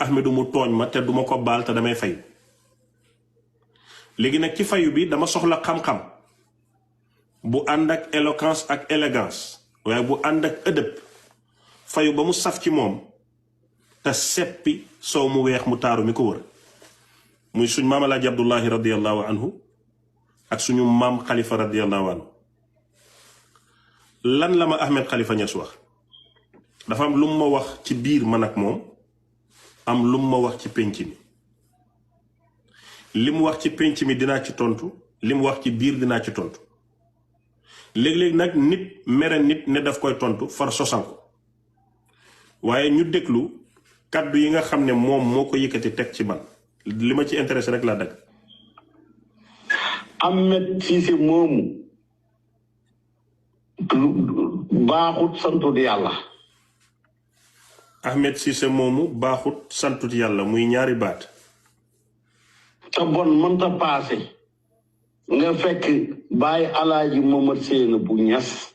Ahmedu mu tooñ ma te duma ko baal te damay fayu léegi nag ci fayu bi dama soxla xam-xam bu ànd ak éloquence ak élégance waaye bu ànd ak ëdëb fayu ba mu saf ci moom te seppi soow mu weex mu taaru mi ko wër muy suñ maam Alaaji Abdullahi radiallahu anhu ak suñu maam Khalifa radiallahu anhu lan la ma Ahmed Khalifa Niass wax dafa am lu mu ma wax ci biir man ak moom am lu mu ma wax ci pénc mi li mu wax ci pénc mi dinaa ci tontu li mu wax ci biir dinaa ci tontu léeg-léeg nag nit mere nit ne daf koy tontu far sosal ko waaye ñu déglu kàddu yi nga xam ne moom moo ko yëkkati teg ci man li ma ci intéressé rek laa dagg. Ahmed Cissé moomu baaxut santut yàlla. Ahmed Cissé moomu baaxut santut yàlla muy ñaari baat. te bon mënta paase nga fekk bàyyi alaaji Momar Seynabou Niass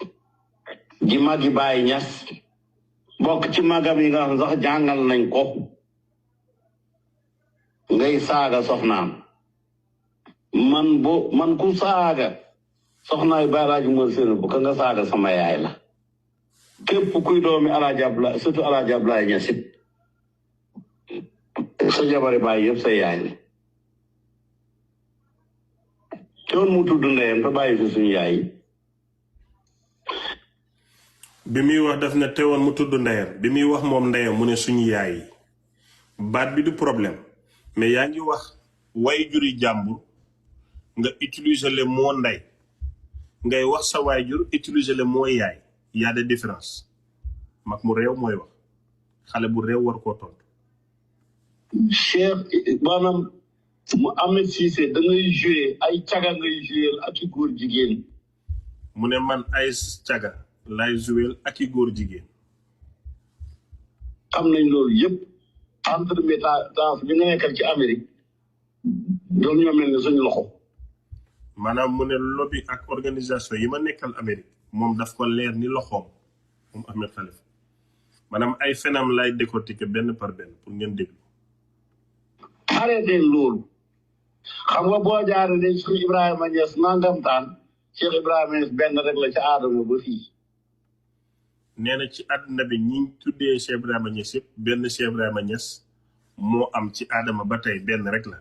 ji magi bàyyi Niass bokk ci magam yi nga xam sax jàngal nañ ko ngay saaga soxnaam man ku saaga soxnaay bàyyi alaaji Momar Seynabou ka nga saaga sama yaay la képp kuy doomi alaaji Ablaye surtout alaaji Ablaye Niass sa jabari bàyyi yëpp sa yaay la teewoon mu tudd ndeyam te bàyyi fi suñu yaay yi. bi muy wax daf ne teewoon mu tudd ndeyam bi muy wax moom ndeyam mu ne suñu yaay yi baat bi du problème mais yaa ngi wax way juri jàmbur nga utiliser le mot ndey ngay wax sa waajur utiliser le mot yaay y a des différences mag mu réew mooy wax xale bu réew war koo tontu. Cheikh maanaam mu Ahmed Cissé da ngay joué ay caga ngay joué ak i góor jigéen. mu ne man ay caga lay joué ak i góor jigéen. xam nañ loolu yëpp entre méta bi nga nekkal ci Amérique doon ñoo mel ne suñu loxo. maanaam mu ne lobby ak organisation yi ma nekkal Amérique moom daf ko leer ni loxoom moom Ahmed Khalifa maanaam ay fenam lay décortiquer benn par benn pour ngeen déglu. arrêté loolu xam nga boo jaaree ne Cheikh Ibrahima Niass nangam taan Cheikh Ibrahima Niass benn rek la ci aadama ba fii. nee na ci àdduna bi ñi tuddee Cheikh Ibrahima Niass yëpp benn Cheikh Ibrahima Niass moo am ci aadama ba tey benn rek la.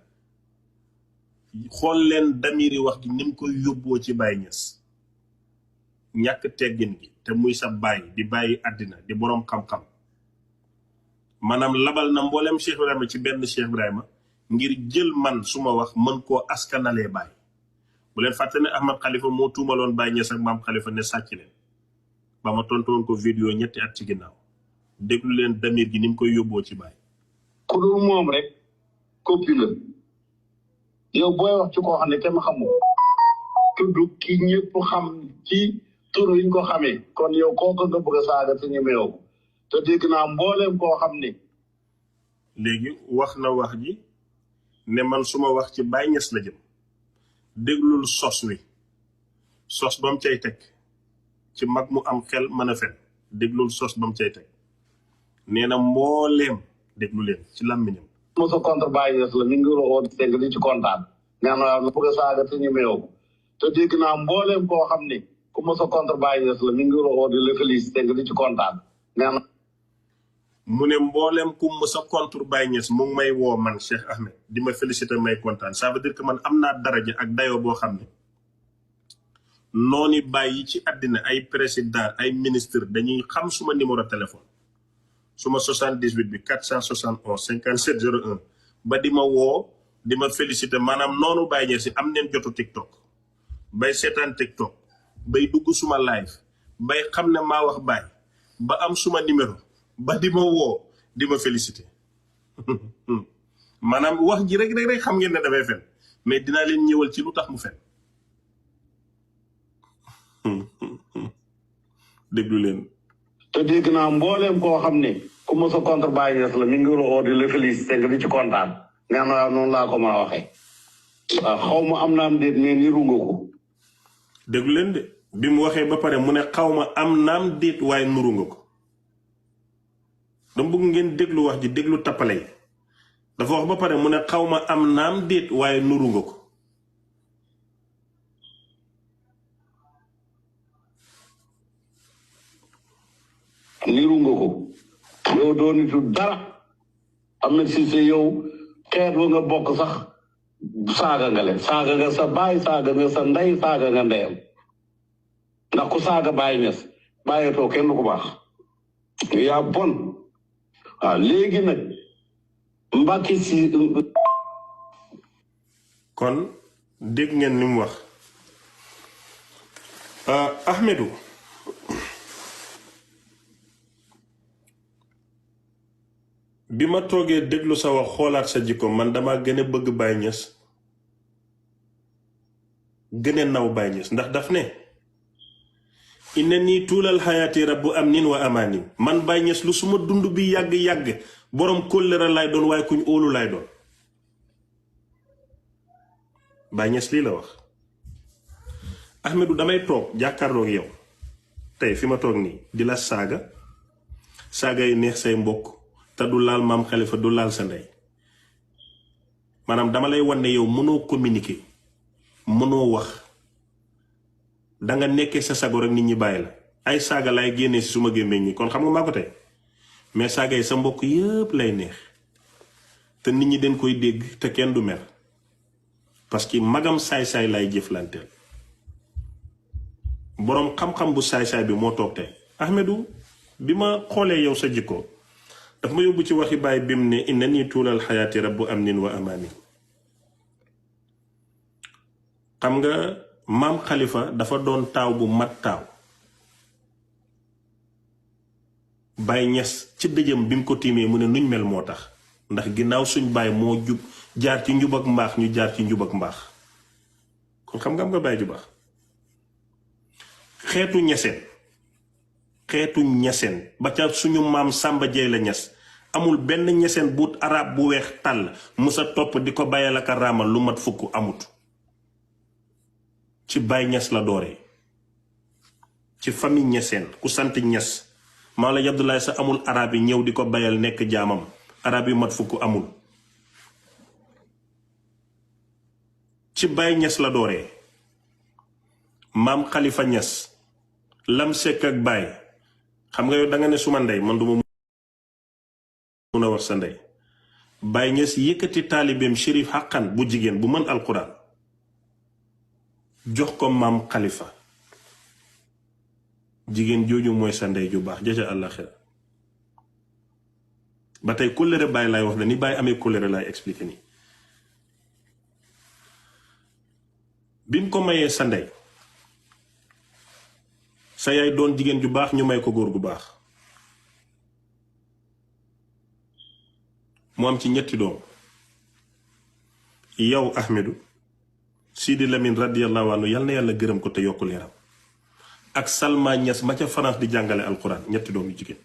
xool leen damiri wax gi ni mu koy yóbboo ci Baye Niass ñàkk teggin gi te muy sa baay di bàyyi àddina di boroom xam-xam maanaam labal na mboolem Cheikh Ibrahima ci benn Cheikh Ibrahima ngir jël man su ma wax mën koo askanalee Baye bu leen fàtte ne Ahmed Khalifa moo tuumaloon Baye Niass ak maam Khalifa ne sàcc leen ba ma tontoon ko vidéo ñetti at ci ginnaaw déglu leen damir gi ni mu koy yóbboo ci Baye. ku dul moom rek copie la yow booy wax ci koo xam ne kenn xamu tudd ki ñëpp xam ci tur yi ñu ko xamee kon yow kooku nga bëgg a saaga te ñemeewoo te dégg naa mbooleem koo xam ne. léegi wax na wax ji ne man suma wax ci Baye Niass la jëm déglul sos wi sos ba mu cay teg ci mag mu am xel mën a fen déglul sos ba mu cay teg nee na mbooleem déglu leen ci làmmiñam. moso contre Baye Niass la mi ngi woo dégg li ci kontaan nee na na bëgg a saaga te ñemeewoo te dégg naa mbooleem koo xam ne ku moso contre Baye Niass la mi ngi woo di le félicité li ci kontaan nee na. mu ne mboolem ku mësa contre Baye Niass mu ngi may woo man Cheikh Ahmed di ma féliciter may kontaan ça veut dire que man am naa daraja ak dayoo boo xam ne noonu bàyyi ci àddina ay président ay ministre dañuy xam suma numéro téléphone suma 78 bi 471 57 01 ba di ma woo di ma féliciter maanaam noonu Baye Niass am neen jotu TikTok bay seetaan TikTok bay dugg suma live bay xam ne maa wax Baye ba am suma numéro ba di ma woo di ma félicité maanaam wax ji rek xam ngeen ne dafay fen mais dinaa leen ñëwal ci lu tax mu fen déglu leen. te dégg naa mbooleem koo xam ne ku mos a contre Baye Niass la mi ngi woo di la félicité nga di ci kontaan nee na waaw noonu laa ko mën a waxee waaw xaw ma am naam déet mais niru nga ko. déglu leen de bi mu waxee ba pare mu ne xaw ma am naam déet waaye nuru nga ko. dama bëgg ngeen déglu wax ji déglu tappale yi dafa wax ba pare mu ne xaw ma am naam déet waaye nuru nga ko. niru nga ko yow doo nitu dara Ahmed Cissé yow xeet wa nga bokk sax saaga nga leen saaga nga sa baay saaga nga sa ndey saaga nga ndeyam ndax ku saaga Baye Niass bàyyetoo kenn ku baax yaa bon waaw léegi nag Mbacke si kon dégg ngeen li mu wax Ahmedou bi ma toogee déglu sa wax xoolaat sa jikko man dama gën a bëgg Baye Niass gën a naw Baye Niass ndax daf ne inna nii tuulal xayaati rabbu am nin wa amaanin man Baye Niass lu suma dund bi yàgg-yàgg boroom kóllëre lay doon waaye kuñ óolu lay doon Baye Niass lii la wax. Ahmedou damay toog jàkkaarloog yow tey fi ma toog nii di la saaga yi neex say mbokk te du laal maam Khalifa du laal sa ndey maanaam dama lay wan ne yow mënoo communiquer mënoo wax danga nekkee sa sago rek nit ñi bàyyi la ay saaga lay génnee si suma gémmiñ ñi kon xam nga maa ko tey mais saaga yi sa mbokk yëpp lay neex te nit ñi den koy dégg te kenn du mer parce que magam saay-saay lay jëflanteel boroom xam-xam bu saay-saay bi moo toog tey. Ahmedou bi ma xoolee yow sa jikko daf ma yóbbu ci waxi baay bi mu ne inna nii tuulal xayaati rabbu amnin wa amaani xam nga maam Khalifa dafa doon taaw bu mat taaw Baye Niass ci dëjëm bi mu ko tiimee mu ne nuñ mel moo tax ndax ginnaaw suñ baay moo jub jaar ci njub ak mbaax ñu jaar ci njub ak mbaax kon xam nga am nga baay ju baax xeetu ñeseen ba ca suñu maam Samba Jeey la Ñas amul benn ñeseen bu arab bu weex tàll musa topp di ko bayal ak a raamal lu mat fukk amut ci Baye Niass la dooree ci famille ñeseen ku sant Ñas maa la Abdoulaye sa amul arab yi ñëw di ko bayal nekk jaamam arab yu mat fukk amul ci Baye Niass la dooree maam Khalifa Niass lam sekk ak Baye xam nga yow danga ne suma ndey man duma mun a wax sa ndey Baye Niass yëkkati taalibeem shérif xaqan bu jigéen bu mën alquran jox ko maam Khalifa jigéen jooju mooy sa ndey ju baax jaca àllaxira ba tey kóllëre Baye laay wax la ni Baye amee kóllëre laay expliqué nii bi mu ko mayee sa ndey sa yaay doon jigéen ju baax ñu may ko góor gu baax mu am ci ñetti doom yow Ahmedou Sidi Lamine radiyallahu anhu yal na yàlla gërëm ko te yokk leeram ak Salma Niass ma ca France di jàngale alquran ñetti doom yu jigéen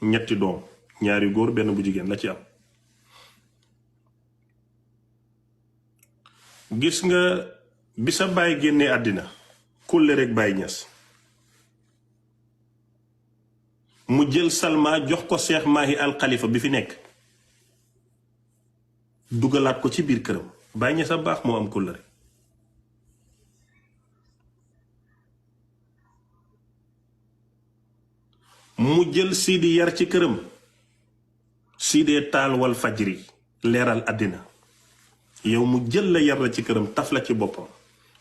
ñetti doom ñaari góor benn bu jigéen la ci am gis nga bi sa baay génnee àddina kulle rek Baye Niass mu jël Salma jox ko Cheikh Mahi al Khalifa bi fi nekk dugalaat ko ci biir këram Baye Niass a baax moo am kulle rek mu jël Sidi yar ci këram Sidee taal wal fajri leeral àddina yow mu jël la yar la ci këram taf la ci boppam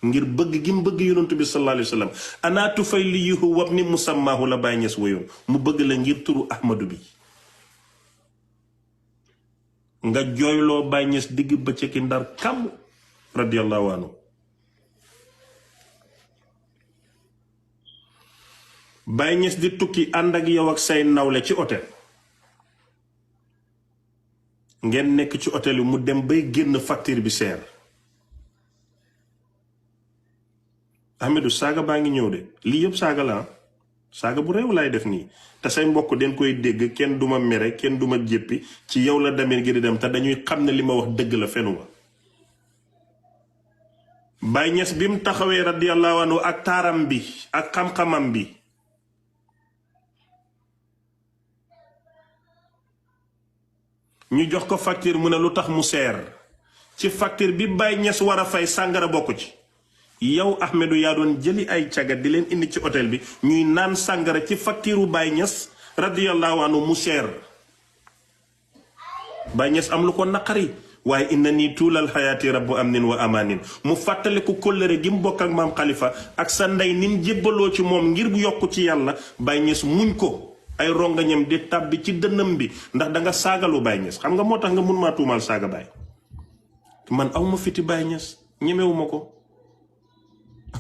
ngir bëgg gi mu bëgg yonantu bi sallallahu alayhi wa sallam anaatu fay li yuhu wab ni musammaahu la Baye Niass woyoon mu bëgg la ngir turu Ahmadu bi nga jooyloo Baye Niass digg bëccëgi ndar kàmm radiyallahu anhu Baye Niass di tukki ànd ak yow ak say nawle ci hôtel ngeen nekk ci hôtel yi mu dem bay génn facture bi seer Ahmedou saaga baa ngi ñëw de lii yëpp saaga la saaga bu réew laay def nii te say mbokk den koy dégg kenn duma mere kenn duma jéppi ci yow la damir gi di dem te dañuy xam ne li ma wax dëgg la fenu ma Baye Niass bi mu taxawee radiyallahu anhu ak taaram bi ak xam-xamam bi ñu jox ko facture mu ne lu tax mu seer ci facture bi Baye Niass war a fay sàngara bokku ci. yow Ahmedou yaa doon jëli ay caga di leen indi ci hôtel bi ñuy naan sàngara ci facture Baye Niass radiyallahu anhu mu seer. Baye Niass am lu ko naqari waaye inna nii tuulal xayaati rabbu amnin wa amanin mu fàttaliku kóllëre gi mu bokk ak maam Khalifa ak sa ndey nin jébbaloo ci moom ngir yokku ci yàlla. Baye Niass muñ ko ay rongañam di tàbbi ci dënnam bi ndax danga saagalu Baye Niass xam nga moo tax nga mun maa tuumaal saaga Baye. man awma fiti Baye Niass ñemewuma ko.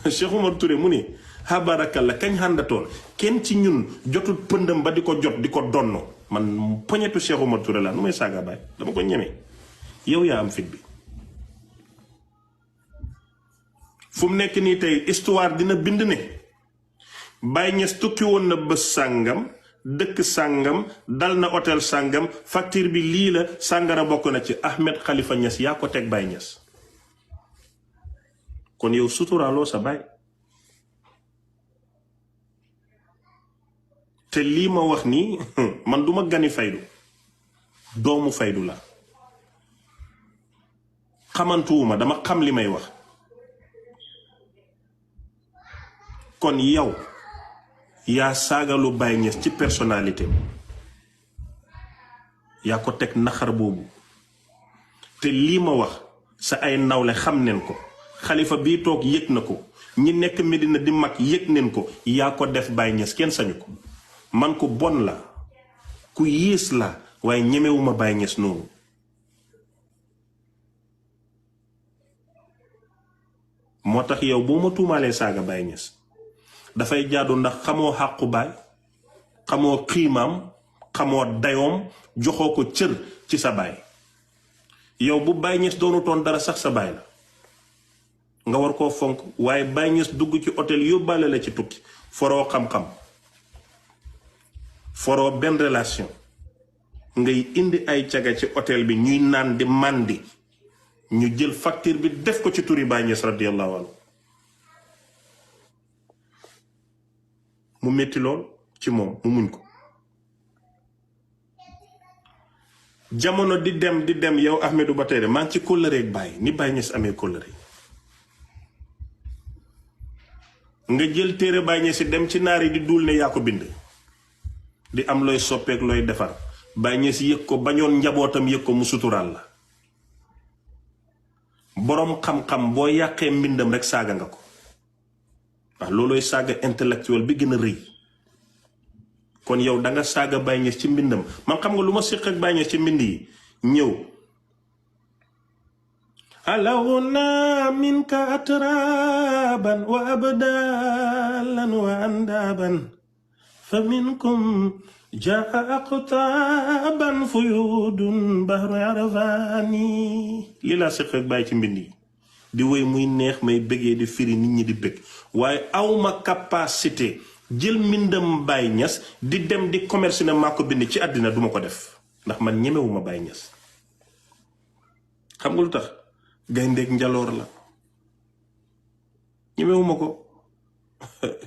Cheikh Omar Touré mu ne habarakalla kañ xàndatoon kenn ci ñun jotul pëndam ba di ko jot di ko donno man poñetu Cheikh Omar Touré la nu may saaga Baye dama ko ñeme. yow yaa am fit bi fu mu nekk nii tey histoire dina bind ne Baye Niass tukki woon na bés sàngam dëkk sàngam dal na hôtel sàngam facture bi lii la sàngara bokk na ci. Ahmed Khalifa Niass yaa ko teg Baye Niass kon yow suturaaloo sa baay. te lii ma wax nii man duma gani faydu doomu faydu la xamantuwuma dama xam li may wax. kon yow yaa saagalu Baye Niass ci personnalité yaa ko teg naxar boobu. te lii ma wax sa ay nawle xam neen ko. Khalifa bii toog yëg na ko ñi nekk Medina di mag yëg neen ko. yaa ko def Baye Niass kenn sañu ko. man ku bon la ku yées la waaye ñemewuma Baye Niass noonu. moo tax yow boo ma tuumaalee saaga Baye Niass dafay jaadu ndax xamoo xàqu baay xamoo xiimaam xamoo dayoom joxoo ko cër ci sa baay. yow bu Baye Niass doonu toon dara sax sa baay la nga war koo fonk waaye Baye Niass dugg ci hôtel yóbbaale la ci tukki foroo xam-xam foroo benn relation ngay indi ay caga ci hôtel bi ñuy naan di màndi ñu jël facture bi def ko ci turi Baye Niass radiyallahu anhu mu metti lool ci moom mu muñ ko. jamono di dem yow Ahmedou ba tey de maa ngi ci kóllëre ak Baye ni Baye Niass amee kóllëre nga jël téere Baye Niass dem ci naar yi di duul ne yaa ko bind di am looy soppeek looy defar Baye Niass yëg ko bañoon njabootam yëg ko mu suturaal la. boroom xam-xam boo yàqee mbindam rek saaga nga ko waaw loolooy saaga intellectuel bi gën a rëy. kon yow danga saaga Baye Niass ci mbindam man xam nga lu ma séq ak Baye Niass ci mbind yi ñëw alawna minka atraban wa abdalan wa andaban fa minkum jaa aqtaban fuyudun bahru arafani. li laa séq ak Baye ci mbind yi di woy muy neex may bëggee di firi nit ñi di bëgg waaye awma capacité jël mbindam Baye Niass di dem di commerce ne maa ko bind ci àddina duma ko def ndax man ñemewuma Baye Niass. xam nga lu tax gayndeeg njaloor la ñemewuma ko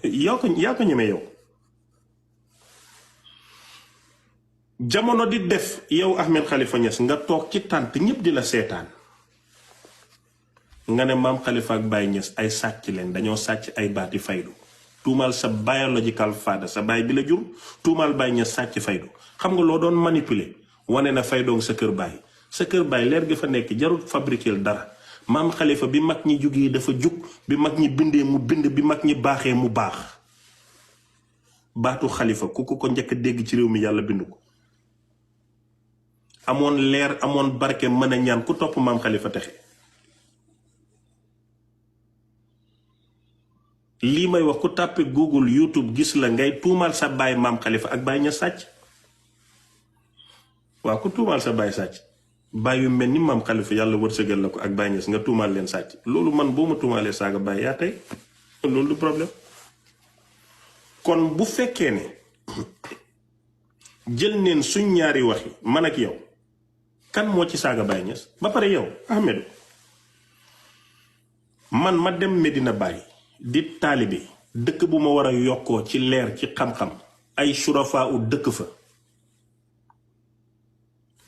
yaa ko ñeme yow. jamono di def yow Ahmed Khalifa Niass nga toog ci tànt ñépp di la seetaan nga ne maam Khalifa ak Baye Niass ay sàcc leen dañoo sàcc ay baati faydu. tuumaal sa biological father sa baay bi la jur tuumaal Baye Niass sàcc faydu. xam nga loo doon manipuler wane na faydoong sa kër baay sa kër baay leer gi fa nekk jarut fabriquer dara. maam Khalifa bi mag ñi jugee dafa jug bi mag ñi bindee mu bind bi mag ñi baaxee mu baax. baatu Khalifa ku ko njëkk a dégg ci réew mi yàlla bind ko. amoon leer amoon barke mën a ñaan ku topp maam Khalifa texe. lii may wax ku tàppe Google YouTube gis la ngay tuumaal sa baay maam Khalifa ak Baye Niass sàcc. waaw ku tuumaal sa baay sàcc baay yu mel ni maam Khalifa yàlla wërsëgal la ko ak Baye Niass nga tuumaal leen sàcc loolu man boo ma tuumaalee saaga baay yaa tey loolu du problème. kon bu fekkee ne jël neen suñ ñaari wax yi man ak yow kan moo ci saaga Baye Niass ba pare yow Ahmedou man ma dem Medina Baye di taalibe dëkk bu ma war a yokkoo ci leer ci xam-xam ay surafa u dëkk fa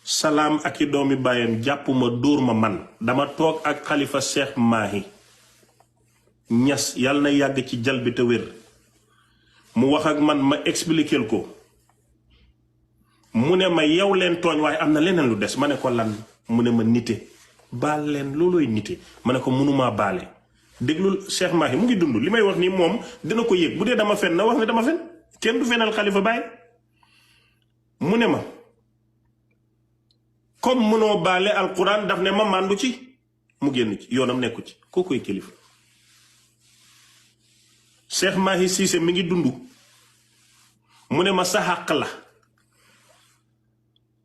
salaam ak i doomi baayam jàpp ma dóor ma man dama toog ak xalifa Cheikh Mahi Ñas yàlla na yàgg ci jal bi te wér mu wax ak man ma expliquer ko mu ne ma yow leen tooñ waaye am na leneen lu des ma ne ko lan mu ne ma nite baal leen loolooy nite ma ne ko mënumaa baale déglul Cheikh Mahi mu ngi dund li may wax nii moom dina ko yëg bu dee dama fen na wax ne dama fen kenn du fenal xalifa Baay mu ne ma comme mënoo baale alquran daf ne ma màndu ci mu génn ci yoonam nekku ci koo koy kilifa Cheikh Mahi Cissé mi ngi dund mu ne ma sa xàq la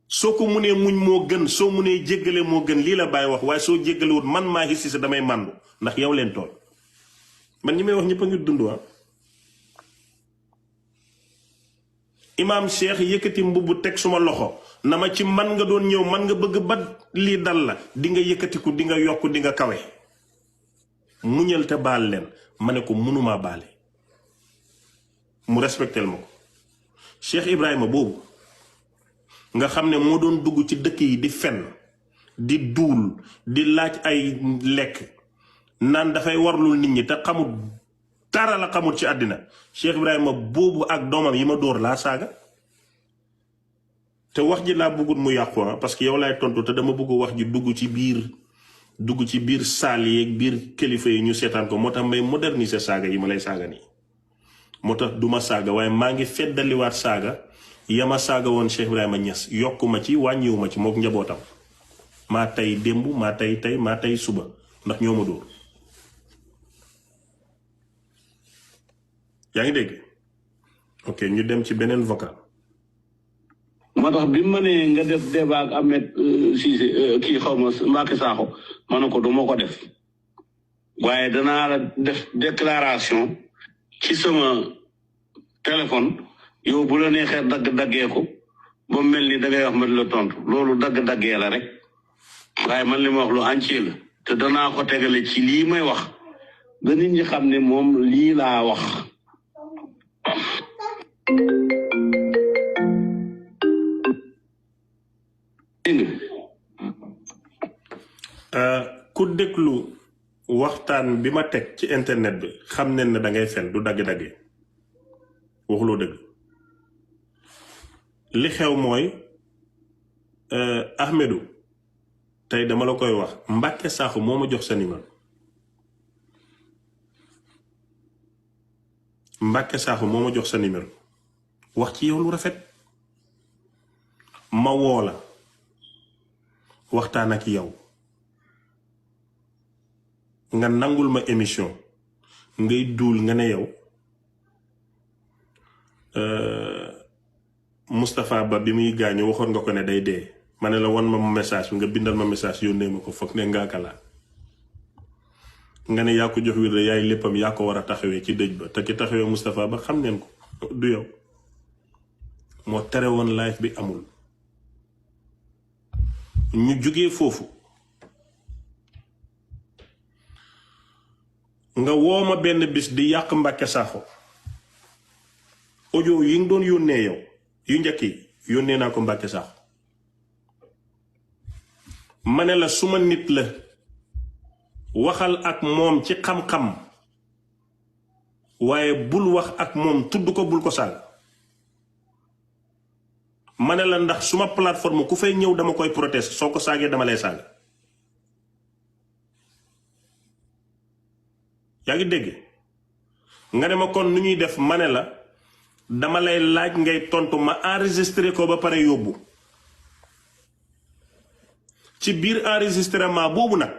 soo ko munee muñ moo gën soo munee jéggale moo gën lii la Baay wax waaye soo jéggalewut man Mahi Cissé damay màndu ndax yow leen tool man ñi may wax ñëpp a ngi dund waa imaam Cheikh yëkkati mbubb teg suma loxo na ma ci man nga doon ñëw man nga bëgg ba lii dal la di nga yëkkatiku di nga yokk di nga kawe muñal te baal leen ma ne ko mënumaa baale mu respectel ma ko Cheikh Ibrahima boobu nga xam ne moo doon dugg ci dëkk yi di fen di duul di laaj ay lekk naan dafay warlul nit ñi te xamul dara la xamul ci àddina Cheikh Ibrahima boobu ak doomam yi ma dóor laa saaga te wax ji laa bëggut mu yàqu parce que yow laay tontu te dama bëgg wax ji dugg ci biir saal yi ak biir kilifa yi ñu seetaan ko moo tax may moderniser saaga yi ma lay saaga nii moo tax duma saaga waaye maa ngi feddaliwaat saaga yama saaga woon Cheikh Ibrahima Niass yokku ma ci wàññiwu ma ci mook njabootam maa tey démb maa tey suba ndax ñoo ma dóor yaa ngi dégg ok ñu dem ci beneen vocal moo tax bi ma ne nga def débat ak Ahmed Cissé kii xaw ma Mbacké Sakho ma ne ko du ma ko def waaye danaa la def déclaration ci sama téléphone yow bu la neexee dagg-daggee ko ba mel ni dangay wax ma di la tontu loolu dagg-daggee la rek waaye man li ma wax lu entier la te danaa ko tegale ci lii may wax ba nit ñi xam ne moom lii laa wax ku déglu waxtaan bi ma teg ci internet bi xam ne da ngay fen du dagg-daggee waxuloo dëgg li xew mooy Ahmedou tey dama la koy wax Mbacké Sakho moo ma jox sa numéro Mbacké Sakho moo ma jox sa numéro wax ci yow lu rafet ma woo la waxtaan ak yow nga nangul ma émission ngay duul nga ne yow Moustapha Ba bi muy gaañu waxoon nga ko ne day dee ma ne la won ma message bi nga bindal ma message yónnee ma ko foog ne ngaaka laa nga ne yaa ko jox wir de yaay léppam yaa ko war a taxawee ci dëj ba te ki taxawee Moustapha Ba xam neen ko du yow moo tere woon live bi amul ñu jugee foofu nga woo ma benn bis di yàq Mbacké Sakho audio yi nga doon yónnee yow yu njëkk yi yónnee naa ko Mbacké Sakho ma ne la suma nit la waxal ak moom ci xam-xam waaye bul wax ak moom tudd ko bul ko saaga ma ne la ndax suma plateforme ku fay ñëw dama koy protester soo ko saagee dama lay saaga yaa ngi dégg nga ne ma kon nu ñuy def ma ne la dama lay laaj ngay tontu ma enregistré ko ba pare yóbbu ci biir enregistrement boobu nag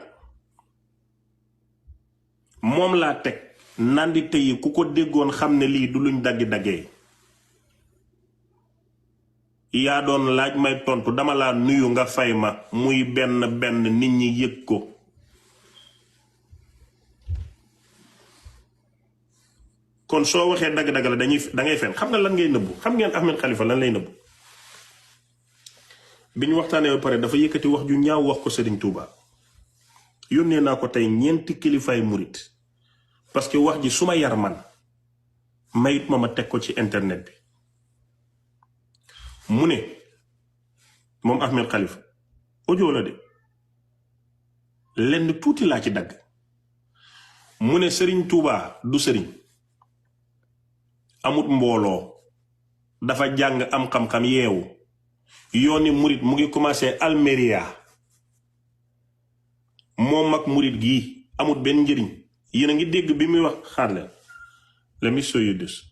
moom laa teg nandi tey ku ko déggoon xam ne lii du luñ daggi-daggee yaa doon laaj may tontu dama laa nuyu nga fay ma muy benn nit ñi yëg ko kon soo waxee dagg-dagg la dangay fen xam nga lan ngay nëbbu xam ngeen Ahmed Khalifa lan lay nëbbu bi ñu waxtaanee ba pare dafa yëkkati wax ju ñaaw wax ko Serigne Touba yónnee naa ko tey 4 kilifaay murit parce que wax ji su ma yar man mayit ma teg ko ci internet bi mu ne moom Ahmed Khalifa audio la de lenn tuuti laa ci dagg mu ne Serigne Touba du Serigne amut mbooloo dafa jàng am xam-xam yeewu yooni murit mu ngi commencé Almeria moom ak murit gii amut benn njëriñ yéen a ngi dégg bi muy wax xaar leen let me show you this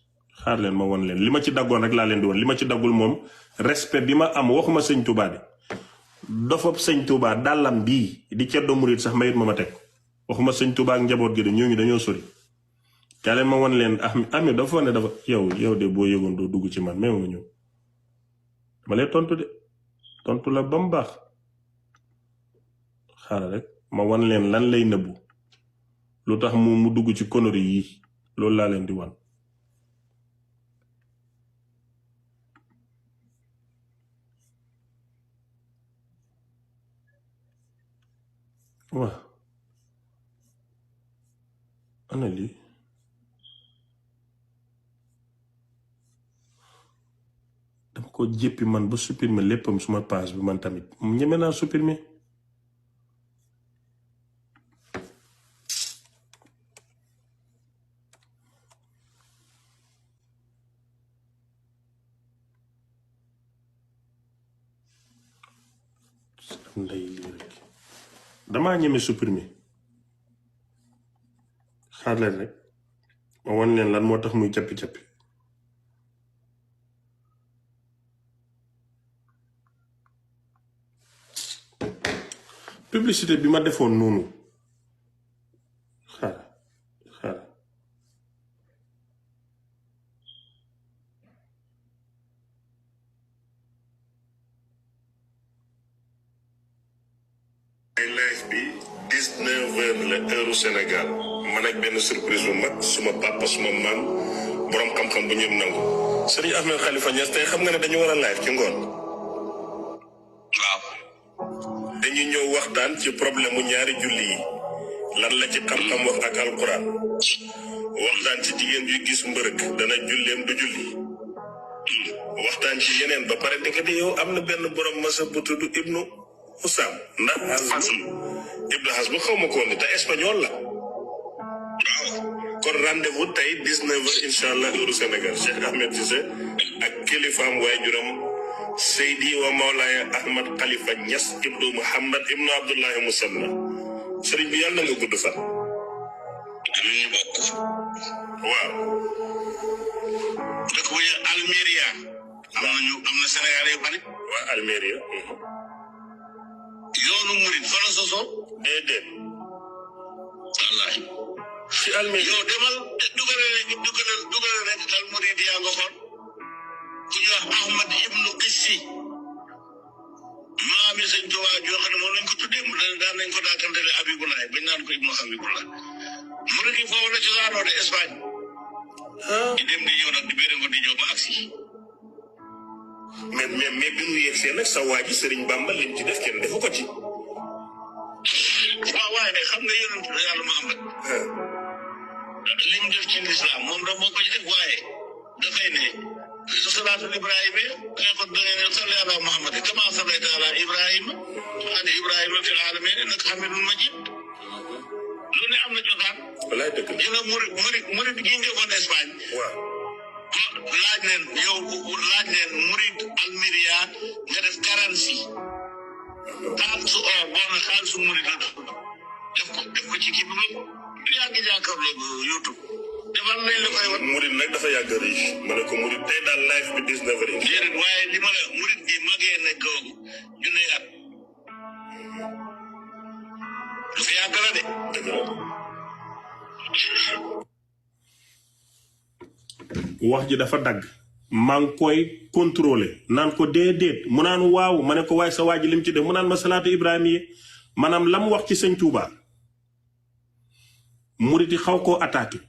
xaar leen ma won leen li ma ci daggoon rek laa leen di woon li ma ci daggul moom respect bi ma am waxuma sëñ Touba de dofop sëñ Touba dàllam bii di ceddo murit sax mayit ma teg waxuma sëñ Touba ak njaboot gi de ñooñu dañoo sori kaa leen ma won leen Ahmed dafa fa ne dafa yow de boo yëgoon doo dugg ci man mais ma ñëw dama lay tontu de tontu la ba mu baax xaaral rek ma wan leen lan lay nëbbu lu tax mu dugg ci conneries yi loolu laa leen di wan waaw ana lii dama ko jéppi man ba supprimer léppam suma page bi man tamit ñeme naa supprimer nday lii rek damaa ñeme supprimer xaar leen rek ma wan leen lan moo tax muy cappi-cappi publicité bi ma defoon noonu xaar live bi 19h la heure Sénégal man ak benn surprise bu mag suma papa suma maam borom xam-xam bu ñëpp nangu Serigne Ahmed Khalifa Niass tey xam nga ne dañu war a live ci ngoon waaw dañu ñëw waxtaan ci problème mu ñaari julli yi lan la ci xam-xam wax ak alquran waxtaan ci jigéen yu gis mbërëk dana julleem du julli waxtaan ci yeneen ba pare ndekete yow am na benn borom masa bu tudd Ibnu Usam ndax Ibnu Hasm xaw ma ko woon te espagnol la waaw kon rendez-vous tey 19h incha allah heure Sénégal Cheikh Ahmed Cissé ak kilifaam waajuram Seydi wa Mawlaaya Ahmed Khalifa Niass ibnu Muhammad ibnu Abdullahi Musanna sëriñ bi yàlla na nga gudd fan. ñu bokk. waaw. dëkk bu ñuy Almeria. am na Sénégal yu bari. waa Almeria. yoonu murid fa la sosoo. déedéet. wallaahi. ci Almeria yow demal dugalal rek al murid yaa nga xool. ku ñuy wax Ahmad ibnu Qissi. maami sëñ Tuubaa joo xam ne moom lañ ko tuddee daan nañ ko daakantele Habibullah bañ naan ko ibnu Habibullah. murid yi foofu la cosaanoo de Espagne. di dem di ñëw nag di béere ko di ñëw ba agsi. mais bi mu yegsee nag sa waa ji Sëriñ Bamba lim ci def kenn defu ko ci. waaw waaye nag xam nga yonent Yàlla Muhammad lim def ci lislaam moom da moo ko def waaye dafay ne salaatul Ibrahima ne ko da ngeen salli ala Muhammad kama sallayta ala Ibrahima ala Ibrahima fil aalamiin innaka hamiidun majiid lu ne am na cosaan. walaay dëgg la nga murid gi nga defoon Espagne. waaw. laaj leen murid Almeria nga def currency. xaalisu or boo na xaalisu murid la def ko ci kii bi moom yaa ngi jàkkaarloo YouTube. defal nañ la koy wax. murid nag dafa yàgg riche ma ne ko murid tey daal live bi 19h. déedéet waaye li ma la murid gi magee ne googu ñu ne at. dafa yàgg la de. dëgg la. wax ji dafa dagg. maa ngi koy contrôler naan ko déedéet mu naan waaw ma ne ko waaye sa waa ji lim ci def mu naan ma salaatu Ibrahima yi maanaam la mu wax ci sëñ Touba murid yi xaw koo attaqué.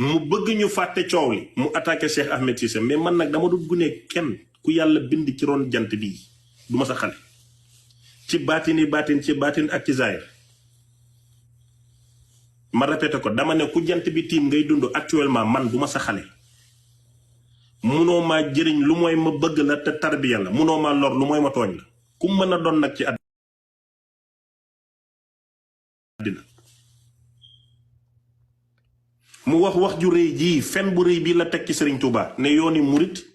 mu bëgg ñu fàtte coow li mu attaqué Cheikh Ahmed Cissé mais man nag dama dul gune kenn ku yàlla bind ci ron jant bii du ma sa xale ci baatin ak ci zaahir ma répété ko dama ne ku jant bi tiim ngay dund actuellement man du ma sa xale munoo maa jëriñ lu mooy ma bëgg la te tarbiya la munoo maa lor lu mooy ma tooñ la ku mën a doon nag ci àddina mu wax ju rëy jii fen bu rëy bii la teg ci Serigne Touba ne yooni murit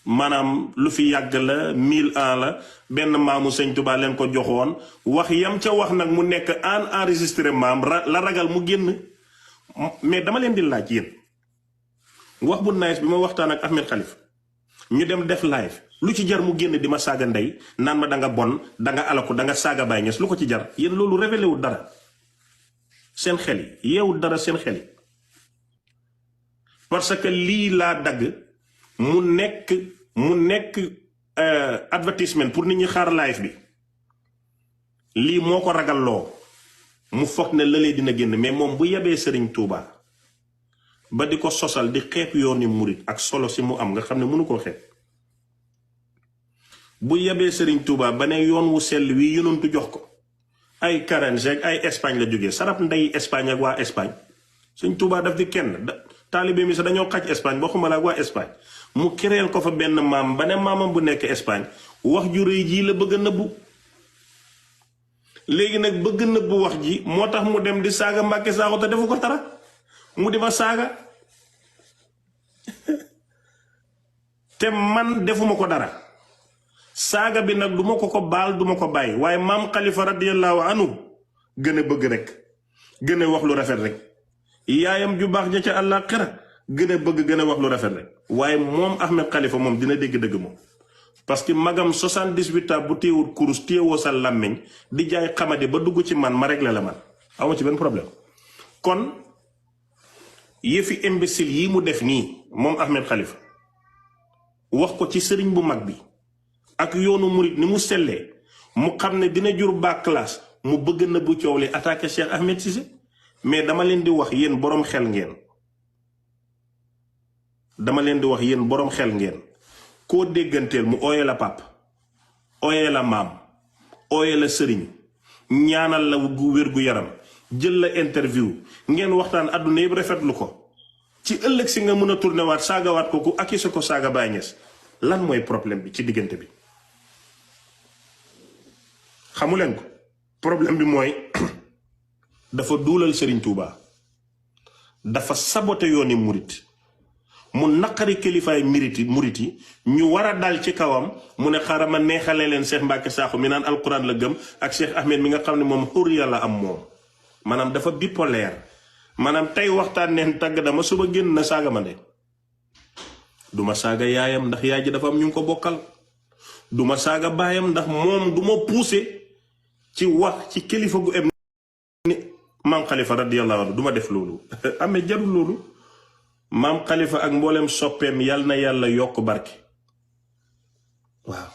maanaam lu fi yàgg la 1000 ans la benn maamu Serigne Touba leen ko joxoon wax yam ca wax nag mu nekk en enregistrement la ragal mu génn. mais dama leen di laaj yéen wax bu nice bi ma waxtaan ak Ahmed Khalifa ñu dem def live lu ci jar mu génn di ma saaga ndey naan ma da nga bon da nga alaku da nga saaga Baye Niass lu ko ci jar yéen loolu révélé wul dara seen xel yi yeewul dara seen xel yi parce que lii laa dagg mu nekk advertisement pour nit ñi xaar live bi lii moo ko ragal loo mu foog ne lëlee dina génn mais moom bu yebee Serigne Touba ba di ko sosal di xeeb yooni murit ak solo si mu am nga xam ne mënu koo xeeb bu yebee Serigne Touba ba ne yoon wu sell wi yonentu jox ko ay Carense ay Espagne la jógee sarap ndey Espagne ak waa Espagne Serigne Touba daf di kenn taalibe mi sax dañoo xaj Espagne boo xamala ak waa Espagne mu créel ko fa benn maam ba ne maamam bu nekk Espagne wax ju rëy jii la bëgg a nëbbu léegi nag bëgg nëbbu wax ji moo tax mu dem di saaga Mbàkke Saaxo te defu ko dara mu di ma saaga te man defuma ko dara saaga bi nag duma ko baal duma ko bàyyi waaye maam Khalifa radiyallahu anhu gën a bëgg rek gën a wax lu rafet rek yaayam ju baax ja ca àllaaxira gën a bëgg gën a wax lu rafet rek waaye moom Ahmed Khalifa moom dina dégg dëgg moom parce que magam 78 ans bu téewul kurus téewoo sa làmmiñ di jaay xamadi ba dugg ci man ma réglé la man amu ci benn problème kon yëfi imbécile yi mu def nii moom Ahmed Khalifa wax ko ci sëriñ bu mag bi ak yoonu murit ni mu sellee mu xam ne dina jur baa classe mu bëgg na bu coow li attaqué Cheikh Ahmed Cissé mais dama leen di wax yéen boroom xel ngeen koo dégganteel mu ooye la pap ooye la maam ooye la sëriñ ñaanal la gu wér gu yaram jël la interview ngeen waxtaan àdduna yëpp rafetlu ko ci ëllëg si nga mën a tourné waat saagawaat ko ku accusé ko saaga Baye Niass lan mooy problème bi ci diggante bi xamuleen ko problème bi mooy dafa duulal Serigne Touba dafa saboté yooni murit mu naqari kilifaay murit yi ñu war a dal ci kawam mu ne xaaral ma neexale leen Cheikh Mbacke Sakho mi naan alquran la gëm ak Cheikh Ahmed mi nga xam ne moom xurriya la am moom maanaam dafa bipolaire maanaam tey waxtaan neen tàgg dama suba génn na saaga ma de duma saaga yaayam ndax yaay ji dafa am ñu ngi ko bokkal duma saaga baayam ndax moom du ma poussé ci wax ci kilifa gu em ni maam Khalifa radiyallahu anhu du ma def loolu amee jarul loolu maam Khalifa ak mboolem soppeem yal na yàlla yokk barke waaw